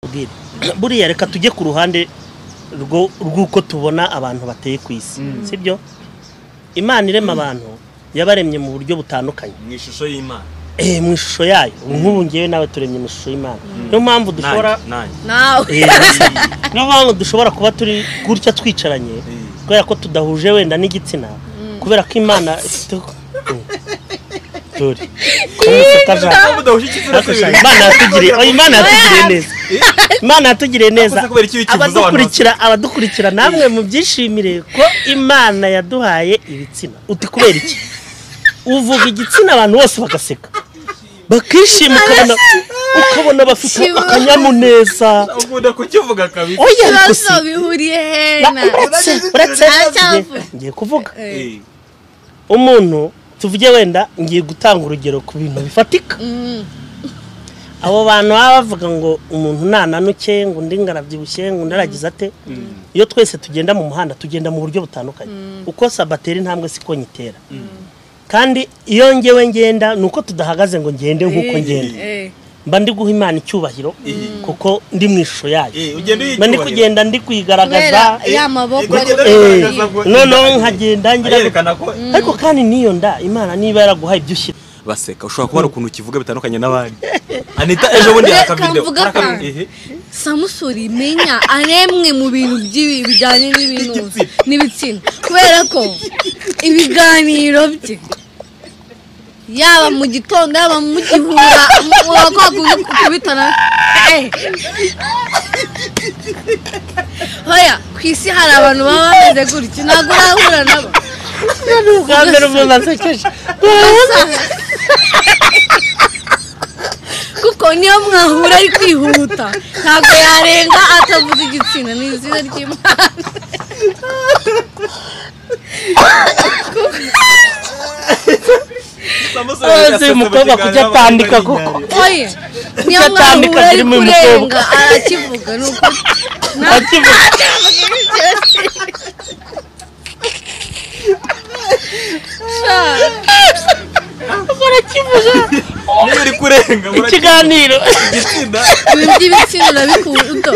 Nkubwire, buriya reka tujye ku ruhande rw'uko tubona abantu bateye ku isi, sibyo? Imana irema abantu yabaremye mu buryo butandukanye, mu ishusho y'Imana. Mu ishusho yayo. Nk'ubu ngewe nawe turemye mu ishusho y'Imana, niyo mpamvu dushobora nawe niyo mpamvu dushobora kuba turi gutya twicaranye, kubera ko tudahuje wenda n'igitsina, kubera ko Imana ifite dore Imana yatugiriye neza, Imana yatugiriye neza. Abadukurikira namwe mubyishimire ko Imana yaduhaye ibitsina. Uti kubera iki uvuga igitsina abantu bose bagaseka bakishima, ukabona bafite akanyamuneza? Ukunda kukivuga kabisa. Oya, bihuriye he? Uretse ngiye kuvuga umuntu tuvuge wenda ngiye gutanga urugero ku bintu bifatika. Abo bantu baba bavuga ngo umuntu nananuke, ngo undi ngarabyibushye, ngo undi aragize ate. Iyo twese tugenda mu muhanda tugenda mu buryo butandukanye, uko sabatera intambwe siko nyitera. Kandi iyo ngewe ngenda nuko tudahagaze ngo ngende nkuko ngenda, mba ndi guha Imana icyubahiro kuko ndi mu ishusho yayo, mba ndi kugenda ndi kuyigaragaza noneho nkagenda ngira. Ariko kandi niyo nda Imana niba yaraguhaye ibyo ushyira baseka, ushobora kubara ukuntu kivuga bitandukanye n'abandi. Anita ejo bundi akavideo Samusuri menya aremwe mu bintu bijyanye n'ibintu n'ibitsina, kubera ko ibiganiro bye yaba mu gitondo yaba mu gihura wakubitana. Hoya ku isi hari abantu baba bameze gutya, ntabwo urahura nabo. Kuko niyo mwahura ari kwihuta ntabwo yarenga atavuze igitsina, ni izina ry'Imana. Uyu mukobwa kujya atandika koko, oya niyo mwahura ari kurenga arakivuga, nuko arakivuga. Niba uri kurenga ikiganiro igitsina, ibintu by'ibitsina urabikunda.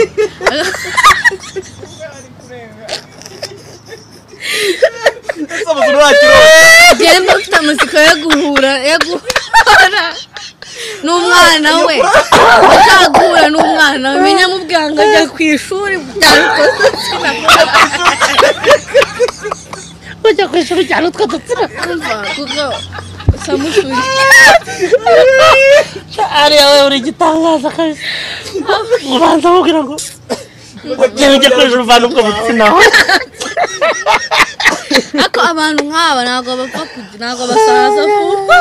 Genda ufite amatsiko yo guhura n'umwana we, ushaka guhura n'umwana we menya mubwira ngo ajya ku ishuri ujya ku ishuri cyane utwo dutsina. Kuko Samusuri ariya we uri igitangaza kabisa, ubanza mubwira ngo ujya ku ishuri uvana ubwo butsina. Ariko abantu nk'aba ntabwo bapfa kugira, ntabwo basaza vuba.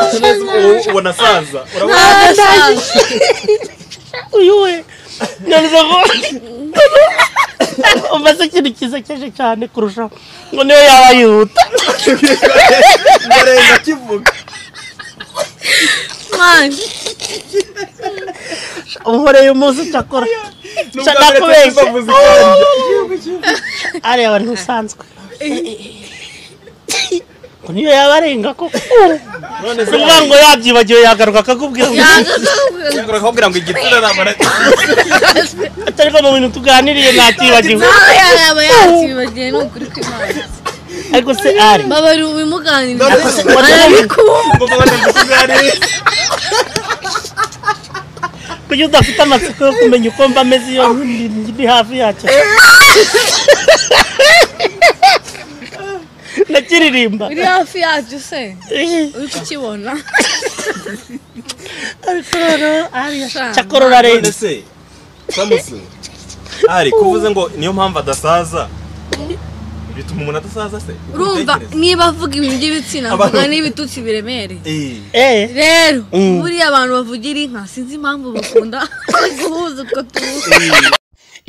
Ubona saza uyu we umaze ikintu cyiza cyeje cyane kurushaho ngo niyo yaba yihuta ngarenga kivuga. Unkoreye umunsi cyakora ndakubeshya, ariya abantu usanzwe ngo niyo yaba arenga koko, kuvuga ngo yabyibagiwe yagaruka akakubwira ngo igitsina namara atari ko mu bintu tuganiriye ntakibagiwe. Yaba yakibagiwe ni ukuri kw'Imana. Ariko se ari babari ubimuganiriza arabikunda kuko udafite amatsiko yo kumenya uko mba meze iyo ndi hafi yacyo ndakiririmba. Uri hafi yacyo se uri kukibona? Ariko rero ariya cyakora urarenze se Samusuri ari kuvuze ngo niyo mpamvu adasaza, bituma umuntu adasaza se? Urumva niba avuga ibintu by'ibitsina avuga n'ibitutsi biremereye. Rero buriya abantu bavugira inka sinzi impamvu bakunda guhuza utwo tuntu.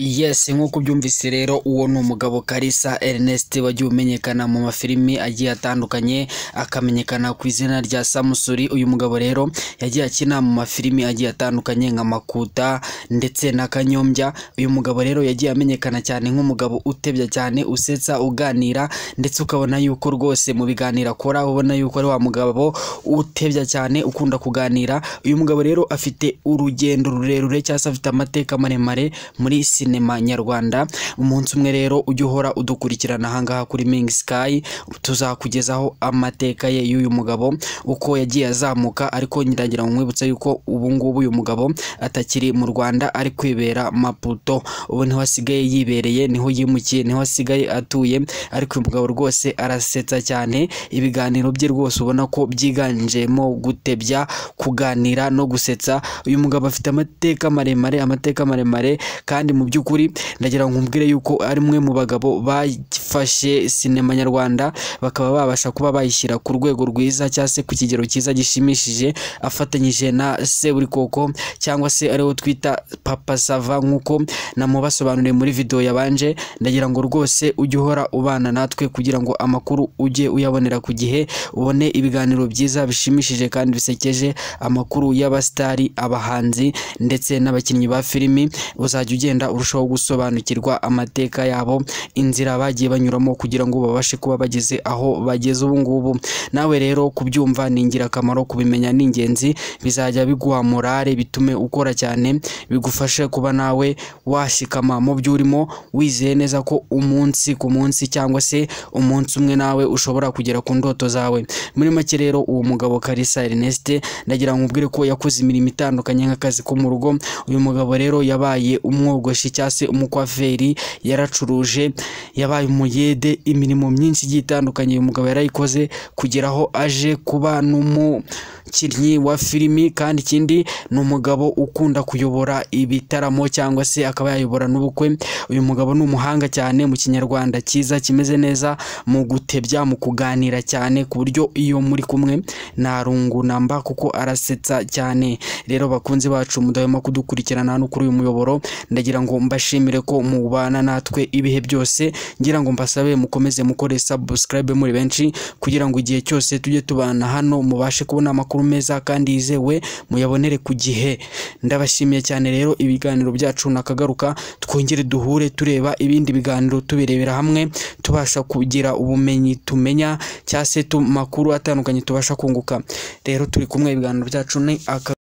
Yes, nk'uko ubyumvise rero uwo ni umugabo Kalisa Ernest wagiye umenyekana mu mafilimi agiye atandukanye, akamenyekana ku izina rya Samusuri. Uyu mugabo rero yagiye akina mu mafilimi agiye atandukanye nka Makuta ndetse na Kanyombya. Uyu mugabo rero yagiye amenyekana cyane nk'umugabo utebya cyane, usetsa, uganira, ndetse ukabona yuko rwose mu biganiro akora ubona yuko ari wa mugabo utebya cyane, ukunda kuganira. Uyu mugabo rero afite urugendo rurerure cyangwa se afite amateka maremare muri sinema nyarwanda. Umunsi umwe rero ujye uhora udukurikirana ahangaha kuri Ming Sky, tuzakugezaho amateka ye y'uyu mugabo uko yagiye azamuka. Ariko ndagira ngo nkwibutse yuko ubu ngubu uyu mugabo atakiri mu Rwanda, ari kwibera Maputo. Ubu niho asigaye yibereye, niho yimukiye, niho asigaye atuye. Ariko uyu mugabo rwose arasetsa cyane, ibiganiro bye rwose ubona ko byiganjemo gutebya, kuganira no gusetsa. Uyu mugabo afite amateka maremare, amateka maremare, kandi mu by'ukuri ndagira ngo nkubwire yuko ari umwe mu bagabo bafashe sinema nyarwanda bakaba babasha kuba bayishyira ku rwego rwiza cyangwa se ku kigero cyiza gishimishije, afatanyije na Seburikoko cyangwa se ariwo twita Papa Sava nk'uko namubasobanuriye muri video yabanje. Ndagira ngo rwose ujye uhora ubana natwe kugira ngo amakuru ujye uyabonera ku gihe, ubone ibiganiro byiza bishimishije kandi bisekeje, amakuru y'abasitari, abahanzi ndetse n'abakinnyi ba filimi. Uzajya ugenda urushaho gusobanukirwa amateka yabo, inzira bagiye banyuramo kugira ngo babashe kuba bageze aho bageze ubu ngubu. Nawe rero kubyumva ni ingirakamaro, kubimenya ni ingenzi, bizajya biguha morale, bitume ukora cyane, bigufashe kuba nawe washikama mu byo urimo, wizeye neza ko umunsi ku munsi cyangwa se umunsi umwe nawe ushobora kugera ku ndoto zawe. Muri make rero uwo mugabo Kalisa Ernest ndagira ngo nkubwire ko yakoze imirimo itandukanye nk'akazi ko mu rugo. Uyu mugabo rero yabaye umwogoshi cyangwa se umukwaferi, yaracuruje, yabaye umuyede, imirimo myinshi igiye itandukanye uyu mugabo yarayikoze kugera aho aje kuba n'umukinnyi wa filimi. Kandi ikindi ni umugabo ukunda kuyobora ibitaramo cyangwa se akaba yayobora n'ubukwe. Uyu mugabo ni umuhanga cyane mu kinyarwanda cyiza kimeze neza, mu gutebya, mu kuganira cyane, ku buryo iyo muri kumwe nta rungu namba, kuko arasetsa cyane. Rero bakunzi bacu mudahwema kudukurikirana hano kuri uyu muyoboro, ndagira ngo mbashimire ko mubana natwe ibihe byose. Ngira ngo mbasabe mukomeze mukore subscribe muri benshi, kugira ngo igihe cyose tujye tubana hano mubashe kubona amakuru meza kandi yizewe, muyabonere ku gihe. Ndabashimiye cyane rero, ibiganiro byacu nakagaruka, twongere duhure tureba ibindi biganiro tubirebera hamwe, tubasha kugira ubumenyi tumenya cyangwa se makuru atandukanye tubasha kunguka. Rero turi kumwe, ibiganiro byacu ni aka.